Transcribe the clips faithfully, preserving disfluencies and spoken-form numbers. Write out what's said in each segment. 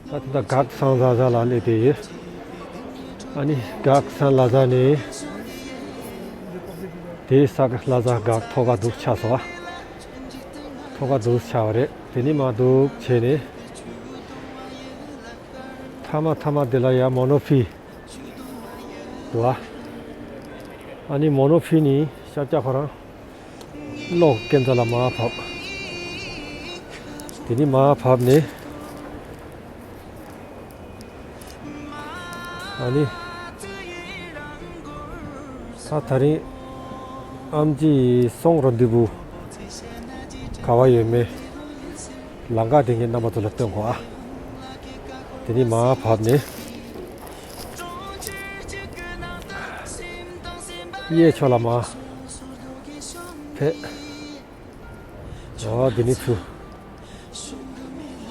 ད་ལྟ་གག་སང་ལ་ཟ་ལ་སླེབས་བསྡད་ཡོད། ཨ་ནི་གག་སང་ལ་ཟ་ནས་དེའི་ས་ག་ལ་ཟ་གག་ཐོག་ཁ་འདུག་ཆགས་སོང་བ། ཐོག་ཁ་འདུག་ཆགས་པ་རེད། དེ་ནས་མར་འདུག་བྱས་ནས་མཐའ་མ་མཐའ་མ་དེ་ལ་ཡ་མོ་ནོ་ཕི་འདུག་བ། ཨ་ནི་མོ་ནོ་ཕི་ནས་ཤར་རྒྱག་ཁོ་རང་གློག་ཀན་ཛ་ལ་མར་བབས། དེ་ནས་མར་བབས་ནས། ཨ་ནི། ད་ད་རིང་ཨམ་ཆི་སོང་རོ་འདི་བུ་ག་བ་ཡོད་མེད་ལམ་ཁ་དེ་ངས་རྣམ་པ་ཚོ་ལ་སྟོན་གོ་ཨ། དེ་ནས་མར་བབས་ནས་གཡས་ཕྱོགས་ལ་མར་ཕེབས། ཨོ་དེ་ནི་ཚུ།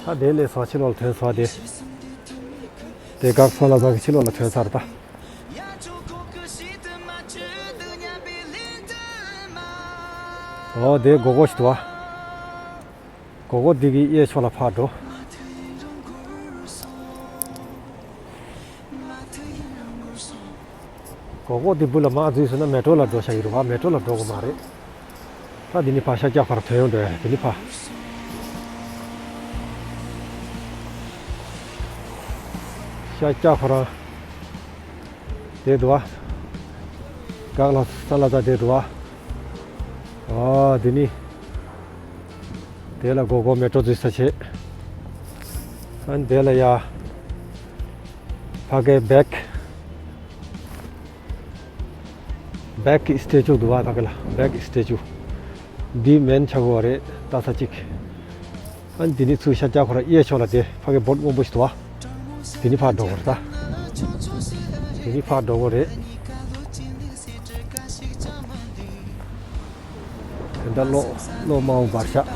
ད་དེ་ལས་སོ་ཕྱི་ལོགས་ལ་ཐོན་སོང་དེ། དེ་གག་སང་ལ་ཟ་གི་ཕྱི་ལོགས་ལ་ཐོན་ཚར་ད། ཨོ་དེ་སྒོར་སྒོར་ཞིག་འདུག་བ། སྒོར་སྒོར་འདི་གི་གཡས་ཕྱོགས་ལ་ཕར་འགྲོ། སྒོར་སྒོར་འདི་བུ་ལ་མར་འཛུལ་སོང་ན་མེ་ཊྲོ་ལ་འགྲོ་བྱ་ཡི་རུ་བ། མེ་ཊྲོ་ལ་འགྲོ་དགོས་མ་རེད། ད་འདི་ནི་ཕར་ཤར་རྒྱག་ཁོ་རང་ཐོན་ཡོང་འགྲོ་ཡ། འདི་ནི་ཕར་ཤར་རྒྱག་ཁོ་རང་དེ་འདུག་བ། གག་ལ་ས་ལ་ད་དེ་འདུག་བ། ཨ་འདི་ནི་དེ་ལ་སྒོར་སྒོར་མེ་ཊྲོ་འཛུལ་ས་བྱེད། ཨ་ནི་དེ་ལ་ཡ་ཕ་གའི་བེག་བེག་གི་སི་ཊེ་ཅུ་འདུག་བ། ད་ག་ལ་བེག་གི་སི་ཊེ་ཅུ་འདི་མེན་ཆགས་དགོས་པ་རེད། ལྟ་ས་གཅིག་ཨ་ནི་འདི་ནི་ཚུར་ཤར་རྒྱག་ཁོ་རང་གཡས་ཕྱོགས་ལ་དེ་ཕ་གི་བོཊ་སྔོན་པོ་ཞིག་འདུག་བ། འདི་ནི་ཕར་འགྲོ་དགོས་རེད་ད། འདི་ནི་ཕར་འགྲོ་དགོས་རེད། དེ་འདྲ་གློག་གློག་དམར་པོ་འབར་ཤག་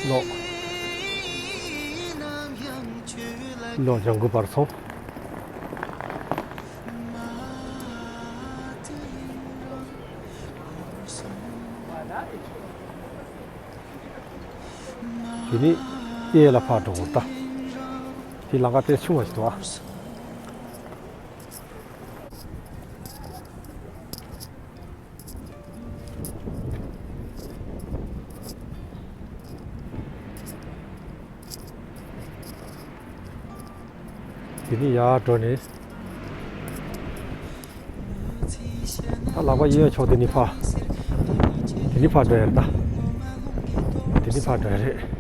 གློག་གློག་ལྗང་གུ་འབར་སོང་། དེ་ནི་གཡས་ལ་ཕར་འགྲོ་དགོས་ད། དེ་ལམ་ཁ་དཔེ་ཆུང་བ་ཞིག་འདུག་ཨ། དེ་ནི་ཡར་འགྲོ་ནས། ད་ལག་པ་གཡས་ཕྱོགས་དེ་ནི་ཕར། དེ་ནི་ཕར་འགྲོ་ཡ་རེད་ད། དེ་ནི་ཕར་འགྲོ་ཡ་རེད།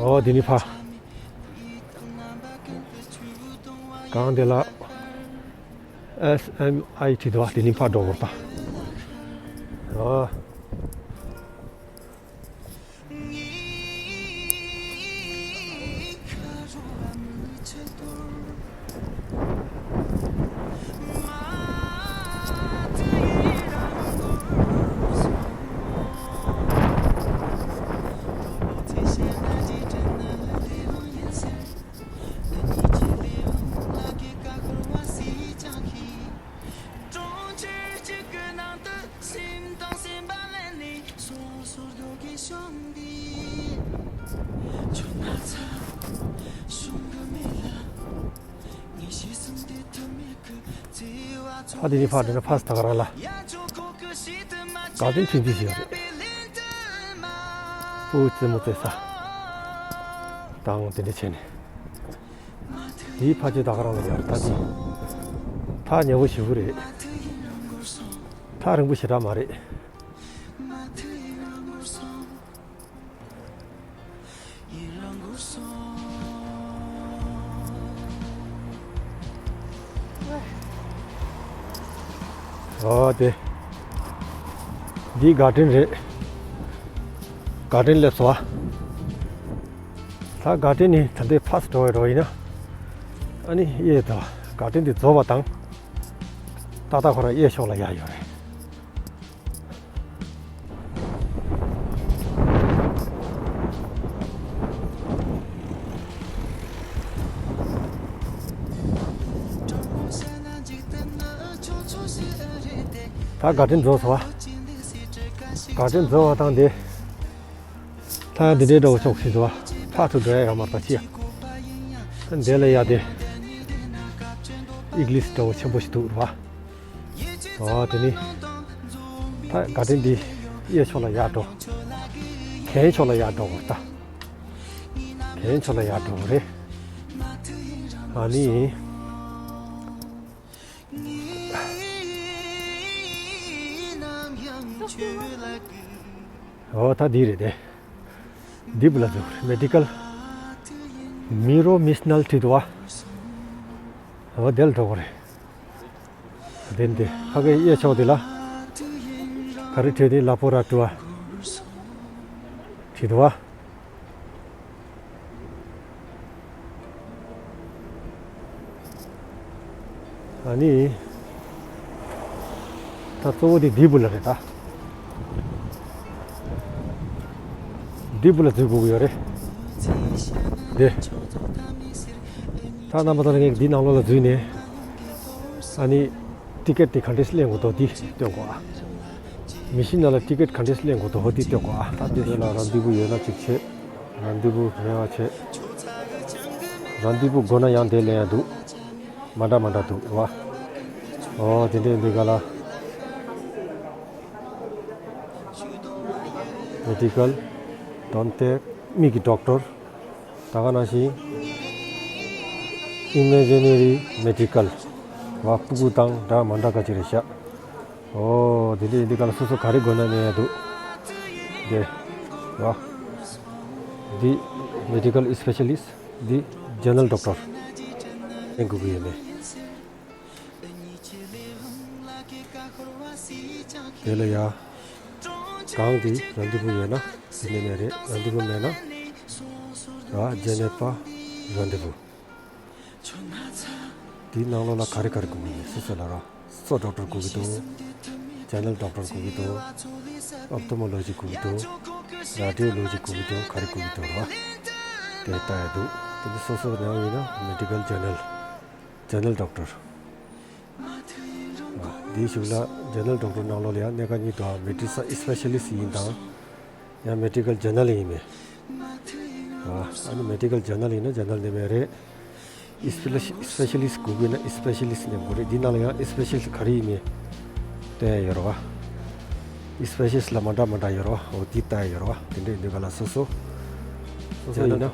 ཨོ་དེ་ནི་ཕར། གང་དེ་ལ་ཨེས་ཨེམ་ཨའི་ཊི་འདུག་བ། དེ་ནི་ཕར་འགྲོ་དགོས་ད། ཨོ། ཕ་དེ་ནི་ཕ་དེ་ནི་ཕ་སི་ད་ག་རང་ལ་ག་དེ་ཆུང་ཆུང་ཞིག་རེད། ཕུ་བོ་རྩེད་མོ་རྩེ་ས་དང་དེ་འདྲ་བྱས་ནས། དེའི་ཕ་ཆོས་ད་ག་རང་ལ་ཡར་ད་དེ། ཐག་ཉེ་བོ་ཞེ་པོ་རེད། ཐག་རིང་པོ་ཞེ་དྲག་མ་རེད། ཨོ་དེ། འདི་གར་ཌེན་རེད། གར་ཌེན་སླེབས་སོང་ཨ། ད་གར་ཌེན་ནི་ད་ལྟའི་ཕར་ཚུར་འགྲོ་བའི་རོ་ཡིན་ན། ཨ་ནི་གཡས་དང་གར་ཌེན་འདི་རྫོགས་པ་དང་། ཏག་ཏག་ཁོ་རང་གཡས་ཕྱོགས་ལ་ཡར་ཡོད་རེད། ད་གར་ཌེན་རྫོགས་སོང་བ། གར་ཌེན་རྫོགས་པ་དང་དེ། ད་འདི་འདྲའི་འདྲ་བོ་ཕྱོགས་ཤིག་འདུག་བ། ཕར་ཚུར་འགྲོ་ཡ་ཡོད་མ་རེད་པ་ཅི་ཡ། འདི་ལ་ཡ་དེ། ཨི་ག་ལི་སི་འདྲ་བོ་ཆེན་པོ་ཞིག་འདུག་རེད་བ། ཨོ་དེ་ནི། ད་གར་ཌེན་འདི་གཡས་ཕྱོགས་ལ་ཡར་འགྲོ། གན་ཕྱོགས་ལ་ཡར་འགྲོ་དགོས་ད། གན་ཕྱོགས་ལ་ཡར་འགྲོ་དགོས་རེད། ཨ་ནི། ཨོ་ད་འདི་རེད་དེ། འདི་བུ་ལ་འཛུལ་དགོས་རེད། མེ་ཌི་ཀལ། མི་རོ་མི་སི་ནལ་བྲིས་འདུག་བ། ཨོ་དེ་ལ་འགྲོ་དགོས་རེད། དེ་འདི་ཕ་གའི་གཡས་ཕྱོགས་དེ་ལ། ག་རེ་བྲིས་དེ་ལ་བོ་ར་ཏུ་ཨ། བྲིས་འདུག་བ། ཨ་ནི། ད་གཙོ་བོ་དེ་འདི་བུ་ལ་རེད་ད། འདི་བུ་ལ་འཛུལ་དགོས་ཀྱི་ཡོད་རེད། དེ། ད་རྣམ་པ་ཚོ་ལ་ངས་འདི་ནང་ལོགས་ལ་འཛུལ་ནས། ཨ་ནི། ཊི་ཀེ་ཊི་དེ་ག་འདྲས་ལེན་དགོས་འདུག་འདི་སྟོན་དགོས་ཨ། མི་ཤིན་ནང་ལ་ཊི་ཀེ་ཊི་ག་འདྲས་ལེན་དགོས་འདུག་འོ་འདི་སྟོན་དགོས་ཨ། ད་དེ་ལ་རན་དི་བུ་ཡོད་ན་གཅིག་བྱེད། རན་དི་བུ་མེད་པ་བྱེད། རན་དི་བུ་དགོས་ན་ཡང་དེ་ལེན་ཡ་འདུག་མ་འདྲ་མ་འདྲ་འདུག་རེད་བ། ཨོ་དེ་འདྲས་འདི་ག་ལ། མེ་ཌི་ཀལ། ཌེན་ཊལ། མིག་གི་ཌོག་ཊར། ད་ག་ནང་བཞིན། ཨི་མེ་ཇི་ནེ་རི་མེ་ཌི་ཀལ། བ་སྤུ་གུ་དང་འདྲ་མ་འདྲ་ག་ཅི་རེད་ཤག་ཨོ་དེ་འདྲས་འདི་ག་ལ་སོ་སོ་ག་རེ་དགོས་ན་ལེན་ཡ་འདུག་དེ། བ། འདི་མེ་ཌི་ཀལ་ཨི་སི་པེ་ཤ་ལི་སི་ཊི། འདི་ཇེ་ནེ་རལ་ཌོག་ཊར། ལེན་དགོས་ཀྱི་ཡོད་མེད། དེ་ལ་ཡ། གང་དེ་རན་དི་བུ་ཡོད་ན་དེ་ནས་ནས་རེད། རན་དི་བུ་མེད་ན། ར་ཇེ་ནེ་པ་རན་དི་བུ། དེའི་ནང་ལོགས་ལ་ག་རེ་ག་རེ་དགོས་ཀྱི་ཡོད་སོ་སོ་ལ་ར། སོ་ཌོག་ཊར་དགོས་ཀྱི་འདུག་ཇེ་ནེ་རལ་ཌོག་ཊར་དགོས་ཀྱི་འདུག་ཨོབ་ཐལ་མོ་ལོ་ཇི་དགོས་ཀྱི་འདུག་ར་ཌི་ཡོ་ལོ་ཇི་དགོས་ཀྱི་འདུག་ག་རེ་དགོས་ཀྱི་འདུག་ར། དེ་ལྟ་ཡ་འདུག་དེ་ཚོ་སོ་སོ་ནང་ཡིན་ན་མེ་ཌི་ཀལ་ཇེ་ནེ་རལ། ཇེ་ནེ་རལ་ཌོག་ཊར། འདིའི་གཞུག་ལ་ཇེ་ནེ་རལ་ཌོག་ཊར་ནང་ལོགས་ལ་ཡང་གནས་ཀ་གཉིས་འདུག་མེ་ཌི་ཀལ་ཨི་སི་པེ་ཤ་ལི་སི་ཊི་ཡིན་དང་། ཡང་མེ་ཌི་ཀལ་ཇེ་ནེ་རལ་ཡིན་མེད། ཨ་ནི་མེ་ཌི་ཀལ་ཇེ་ནེ་རལ་ཡིན་ན་ཇེ་ནེ་རལ་ནས་མེད་རེད། ཨི་སི་པེ་ཤ་ལི་སི་ཊི་དགོས་ཀྱི་ན་ཨི་སི་པེ་ཤ་ལི་སི་ཊི་ནས་དགོས་རེད། འདི་ནང་ལ་ཡང་ཨི་སི་པེ་ཤ་ལི་སི་ཊི་ག་རེ་ཡིན་མེད། བསྟན་ཡ་ཡོད་རེད་བ། ཨི་སི་པེ་ཤ་ལི་སི་ཊི་ལ་མ་འདྲ་མ་འདྲ་ཡོད་རེད་བ། འོ་འདི་ལྟ་ཡ་ཡོད་རེད་བ། དེ་འདྲས་འདི་ག་ལ་སོ་སོ། སོ་སོ་ཡིན་ན།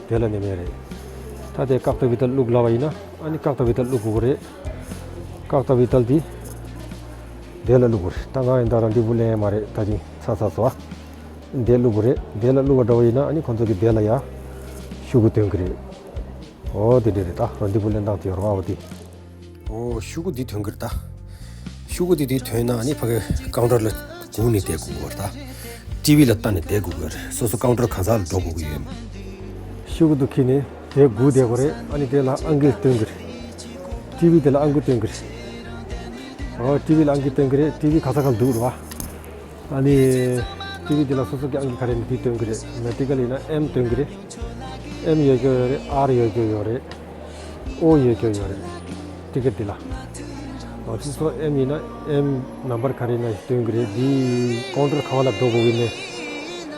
དེ་ལ་ནི་མེད་རེད། ད་དེ་ཀག་ཏ་བི་ཏལ་བླུག་ལབ་པ་ཡིན་ན་ཨ་ནི་ཀག་ཏ་བི་ཏལ་བླུག་དགོས་ཀྱི་རེད། ཀག་ཏ་བི་ཏལ་འདི། དེ་ལ་བླུག་དགོས་རེད། ད་ང་ཡིན་ད་རང་འདི་བུ་ལེན་ཡ་མ་རེད། ད་ཅིང་ཚ་ཚ་སོ། དེ་བླུག་དགོས་རེད། དེ་ལ་བླུག་པ་འདྲ་བ་ཡིན་ན་ཨ་ནི་ཁོང་ཚོ་གི་དེ་ལ་ཡ། ཤུ་གུ་ཐོན་གྱི་རེད། འོ་དེ་འདྲས་རེད། ད་རང་འདི་བུ་ལེན་སྟངས་དེ་ཡོད་རེད་བ། འོ་དེ། ཨོ་ཤུ་གུ་འདི་ཐོན་གྱི་རེད་ད། ཤུ་གུ་འདི་འདི་ཐོན་ན་ནི་ཕ་གི་ཀའུན་ཊར་ལ་སྒུག་ནས་བསྡད་དགོས་ཀྱི་རེད་ད། ཊི་ཝི་ལ་ལྟ་ནས་བསྡད་དགོས་ཀྱི་རེད། སོ་སོ་ཀའུན་ཊར་གང་ཟག་ལ་འགྲོ་དགོས་ཀྱི་ཡོད། ཤུ་གུ་འདི་འཁྱེར་ནས་དེ་སྒུག་བསྡད་དགོས་རེད། ཨ་ནི་དེ་ལ་ཨང་ཀི་སྟོན་གྱི་རེད། ཊི་ཝི་དེ་ལ་ཨང་ཀི་སྟོན་གྱི་རེད། ཨོ་ཊི་ཝི་ལ་ཨང་ཀི་སྟོན་གྱི་རེད། ཊི་ཝི་ག་ས་ག་ལ་འདུག་རེད་བ། ཨ་ནི། ཊི་ཝི་འདི་ལ་སོ་སོ་གི་ཨང་ཀི་ག་རེ་ནས་འདི་སྟོན་གྱི་རེད། མེ་ཌི་ཀལ་ཡིན་ན་ཨེམ་སྟོན་གྱི་རེད། ཨེམ་ཡོད་རྒྱུ་ཡོད་རེད། ཨར་ཡོད་རྒྱུ་ཡོད་རེད། ཨོ་ཡོད་རྒྱུ་ཡོད་རེད། ཊི་ཀེ་ཊི་འདི་ལ། ཨོ་སོ་སོ་ཨེམ་ཡིན་ན་ཨེམ་ནམ་བར་ག་རེ་ཡིན་ན་སྟོན་གྱི་རེད། འདི་ཀའུན་ཊར་ག་བ་ལ་འགྲོ་དགོས་ཀྱི་མེད།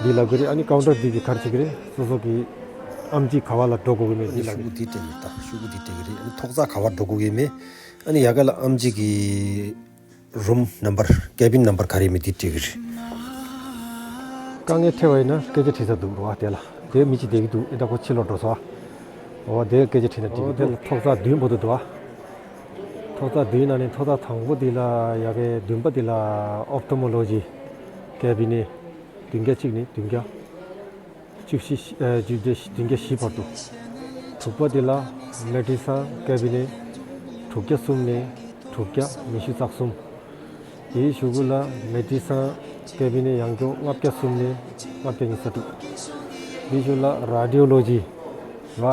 འདི་ལབ་ཀྱི་རེད། ཨ་ནི་ཀའུན་ཊར་འདི་གི་ག་རེ་བྱེད་ཀྱི་རེད། སོ་སོ་གི་ཨེམ་ཆི་ག་བ་ལ་འགྲོ་དགོས་ཀྱི་མེད། འདི་ལབ་ཀྱི་རེད། ཤུ་གུ་འདི་སྤྲད་ཀྱི་རེད་ད། ཤུ་གུ་འདི་སྤྲད་ཀྱི་རེད། ཨ་ནི་ཐོག་རྩ་ག་བ་འགྲོ་དགོས་ཀྱི་མེད། ཨ་ནི་ཡ་ག་ལ་ཨེམ་ཆི་གི་རུམ་ནམ་བར་ཀེ་བིན་ནམ་བར་ག་རེ་མེད་འདི་སྤྲད་ཀྱི་རེད། དཀའ་ངལ་འཕྲད་པ་ཡིན་ན་སྐད་ཆ་དྲིས་ས་འདུག་རེད་བ། དེ་ལ་དེ་མི་གཅིག་བསྡད་ཀྱི་འདུག་ཨེ་ད་ཁོ་ཕྱི་ལོགས་འགྲོ་སོང་། འོ་དེ་སྐད་ཆ་དྲིས་ན་འགྲིག་གི་འདུག་ཐོག་རྩ་བདུན་བར་དུ་འདུག་ཨ། ཐོག་རྩ་བདུན་ནང་ནས་ཐོག་རྩ་དང་པོ་འདི་ལ་ཡ་གའི་བདུན་པ་འདི་ལ་ཨོབ་ཐལ་མོ་ལོ་ཇི་ཀེ་བི་ནེ་བདུན་བརྒྱ་གཅིག་ནས་བདུན་བརྒྱ། བཅུ་བཞི། ཨ། བཅུ་བཞི། བདུན་བརྒྱ་བཞི་བར་དུ། དྲུག་པ་དེ་ལ་མེ་ཌི་སན་ཀེ་བི་ནེ་དྲུག་བརྒྱ་གསུམ་ནས་དྲུག་བརྒྱ་ཉི་ཤུ་རྩ་གསུམ། དེའི་གཞུག་གུ་ལ་མེ་ཏྲི་སན་ཀེ་བི་ནེ་ཡང་སྐྱོང་ལྔ་བརྒྱ་གསུམ་ནས་ལྔ་བརྒྱ་ཉི་ཤུ་རྩ་དྲུག་དེའི་གཞུག་ལ་ར་ཌི་ཡོ་ལོ་ཇི་ར་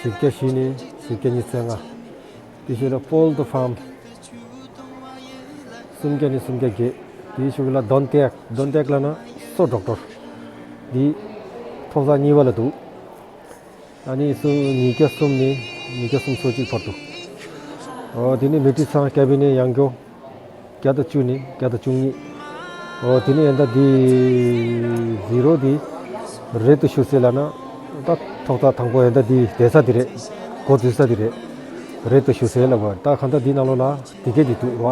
བཞི་བརྒྱ་བཞི་ནས་བཞི་བརྒྱ་ཉི་ཤུ་རྩ་ལྔ། དེའི་གཞུག་ལ་པོལ་ཏོ་ཕམ་སུམ་བརྒྱ་ནས་སུམ་བརྒྱ་བརྒྱད། དེའི་གཞུག་གུ་ལ་དོན་ཏེག་དོན་ཏེག་ལབ་ན་སོ་ཌོག་ཊར། འདི་ཐོག་ས་གཉིས་པ་ལ་འདུག་ཨ་ནི་སུ་ཉིས་བརྒྱ་གསུམ་ནས་ཉིས་བརྒྱ་སུམ་ཅུ་སོ་གཅིག་བར་དུ། ཨོ་དེ་ནི་མེ་ཏྲི་སན་ཀེ་བི་ནེ་ཡང་སྐྱོང་བརྒྱ་དང་བཅུ་ནས་བརྒྱ་དང་བཅུ་གཉིས། ཨོ་དེ་ནི་ཨེ་འདྲ་འདི་ཟི་རོ་འདི་རེད་དུ་ཞུ་ཟེར་ལབ་ན། ད་ཐོག་ས་དང་པོ་ཨེ་འདྲ་འདི་བསྡད་ས་འདི་རེད། འགོ་འཛུགས་ས་འདི་རེད། རེད་དུ་ཞུ་ཟེར་ལབ་པ། ད་གང་ལྟར་འདི་ནང་ལོགས་ལ་འདི་གས་འདི་འདུག་ར།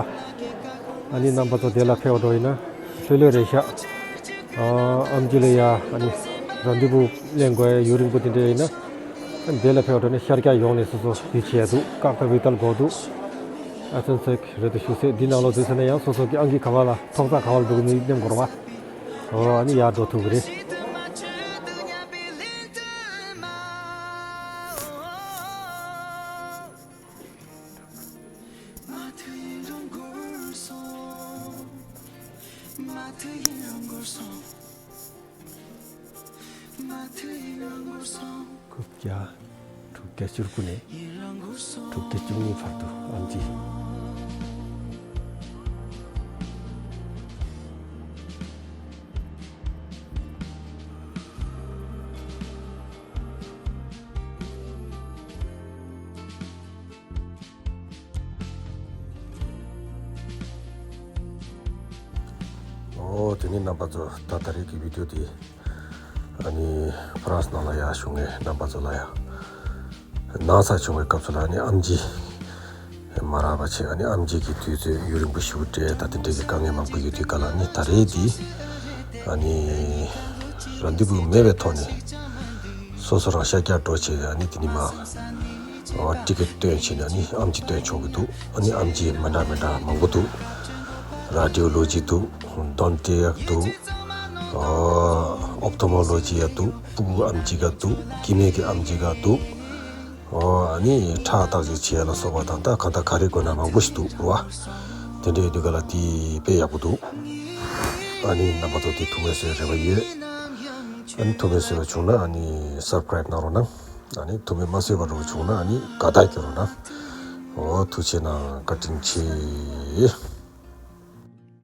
ཨ་ནི་རྣམ་པ་ཚོ་དེ་ལ་ཕེབས་འགྲོ་ཡིན་ན་ལྷོད་ལྷོད་རེད་ཤག་ཨ་ཨམ་ཆི་ལ་ཡ་ཨ་ནི་རན་དི་བུ་ལེན་དགོས་ཡ་ཡུན་རིང་པོ་དེ་འདྲ་ཡིན་ན། ཨ་ནི་དེ་ལ་ཕེབས་འགྲོ་ནས་ཤར་རྒྱག་ཡོང་ནས་སོ་སོ་དེ་བྱས་འདུག་བཀག་དང་བི་ཏལ་དགོས་འདུག་ཨ་ཚོན་ཚེག་རེད་དུ་ཞུ་ཟེར། འདི་ནང་ལོགས་འཛུལ་ཟེར་ན་ཡང་སོ་སོ་གི་ཨང་ཀི་ག་བ་ལ་ཐོག་ས་ག་བ་ལ་འགྲོ་གི་མིན་ནེམ་དགོས་ར་བ། ཨོ་ཨ་ནི་ཡར་འགྲོ་ཐུབ་གི་རེད། དགུ་བརྒྱ། དྲུག་བརྒྱ་བཅུ་དགུ་ནས་དྲུག་བརྒྱ་བཅུ་གཉིས་བར་དུ་ཨམ་ཆི། ཨོ་དེ་ནི་རྣམ་པ་ཚོ་ད་ད་རེས་ཀྱི་བི་ཌིའོ་དེ་ཨ་ནི་ཕ་རན་སི་ནང་ལ་ཡ་བཞུགས་མཁན་རྣམ་པ་ཚོ་ལ་ཡ་ན་ཚ་བྱུང་བའི་སྐབས་སུ་ལ་ཨ་ནི་ཨམ་ཆི་མ་རག་པ་བྱས། ཨ་ནི་ཨམ་ཆི་གི་དུས་ཚོད་ཡུན་རིང་པོ་ཞིག་སྤྲད་ད་དེ་འདྲའི་གི་དཀའ་ངལ་མང་པོ་ཡོད་དུས་ག་ལ་ཨ་ནི་ད་རེས་དེ་ཨ་ནི་རན་དི་བུ་མེད་པའི་ཐོག་ནས་སོ་སོ་རང་ཤར་རྒྱག་འགྲོ་བྱས། ཨ་ནི་དེ་ནི་མ་ཨོ་ཊི་ཀེ་ཊི་སྟོན་བྱས་ནས་ཨ་ནི་ཨམ་ཆི་སྟོན་ཆོག་གི་འདུག་ཨ་ནི་ཨམ་ཆི་མི་འདྲ་མི་འདྲ་མང་པོ་འདུག་ར་ཌི་ཡོ་ལོ་ཇི་འདུག་དོན་ཏེག་འདུག་ཨོབ་ཐོ་མོ་ལོ་ཇི་ཡ་འདུག་སྤུ་གུ་ཨམ་ཆི་ག་འདུག་སྐྱེ་དམན་གྱི་ཨམ་ཆི་ག་འདུག་ཨོ་ཨ་ནི་ཁྲག་བརྟག་དཔྱད་བྱེད་ཡ་ལ་སོགས་པ་དང་། ད་གང་ལྟར་ག་རེ་དགོས་ན་མང་པོ་ཞིག་འདུག་ར་བ། དེ་འདྲའི་དུས་ག་ལ་དེ་དཔེ་ཡག་པོ་འདུག་ཨ་ནི་རྣམ་པ་ཚོ་དེ་ཐུགས་སྨོན་གསོས་རེ་བ་ཡོད། ཨ་ནི་ཐུགས་སྨོན་གསོས་པ་བྱུང་ན་ཨ་ནི་སབ་སི་ཀ་རེབ་གནང་རོགས་གནང་། ཨ་ནི་ཐུགས་སྨོན་མ་གསོས་པ་འདྲ་བོ་བྱུང་ན་ཨ་ནི་དགའ་རྟགས་སྐྱོན་རོགས་གནང་། ཨོ་ཐུགས་རྗེ་གནང་། བཀའ་དྲིན་ཆེ།